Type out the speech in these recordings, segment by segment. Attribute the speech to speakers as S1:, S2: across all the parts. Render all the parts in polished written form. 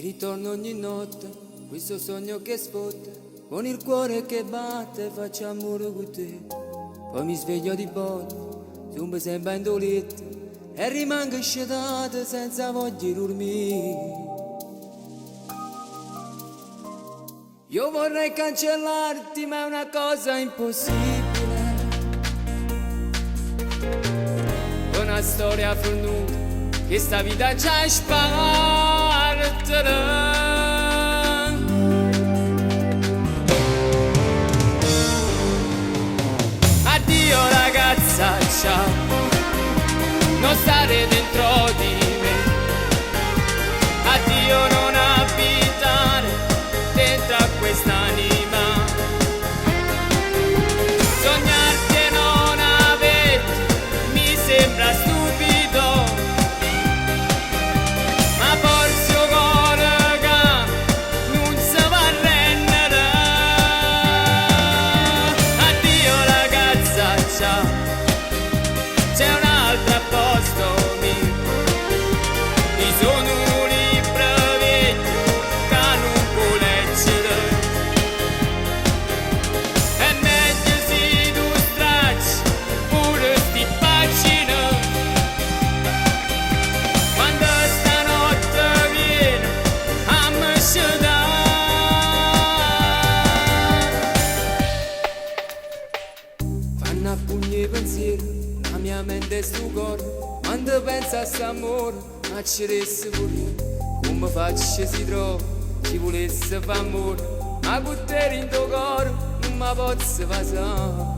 S1: Ritorno ogni notte, questo sogno che sfotte, con il cuore che batte faccio amore con te. Poi mi sveglio di botto, zumba sempre in letto, e rimango scetato senza voglia di dormire. Io vorrei cancellarti, ma è una cosa impossibile. Una storia fornuta, che sta vita già spartere. Addio ragazza, ciao, non stare dentro di me. Addio non abitare dentro a quest'anima. Sognarti e non averti mi sembra stupido. Ma forse 'o core che nun se va a arrendere. Addio ragazza, ciao, c'è un altro posto mio. I' so' nu libro viecchio ca nun può leggere. È meglio si tu stracci pure sti pagine. Quando stanotte viene a me scetà. Fanno a pugni 'e pensieri, la mia mente e stu core. Quando penso a st'ammore, m'acceresse pure io. Comme faccio si trovo, chi vulesse fa ammore, ma cu te dint' 'o core nun me pozzo vasà.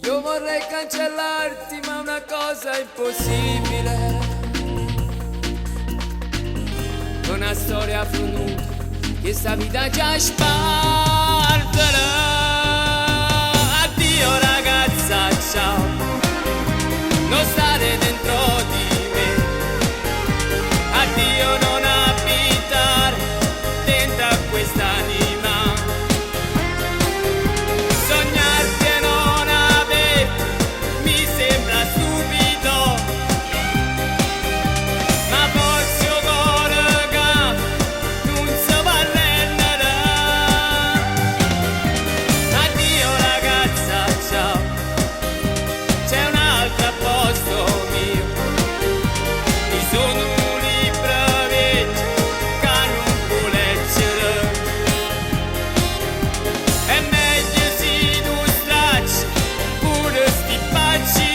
S1: Io vorrei cancellarti, ma è una cosa impossibile. Una storia fornuta, che sta vita già spartere. Addio ragazza, ciao, non stare dentro di me. Addio non abitare dentro a quest'anima. Sognarti e non averti mi sembra stupido. Ma forse 'o core che nun se va a arrendere. Addio ragazza, ciao, c'è un altro posto mio. I' so' nu libro viecchio ca nun può leggere. È meglio si tu stracci pure sti pagine.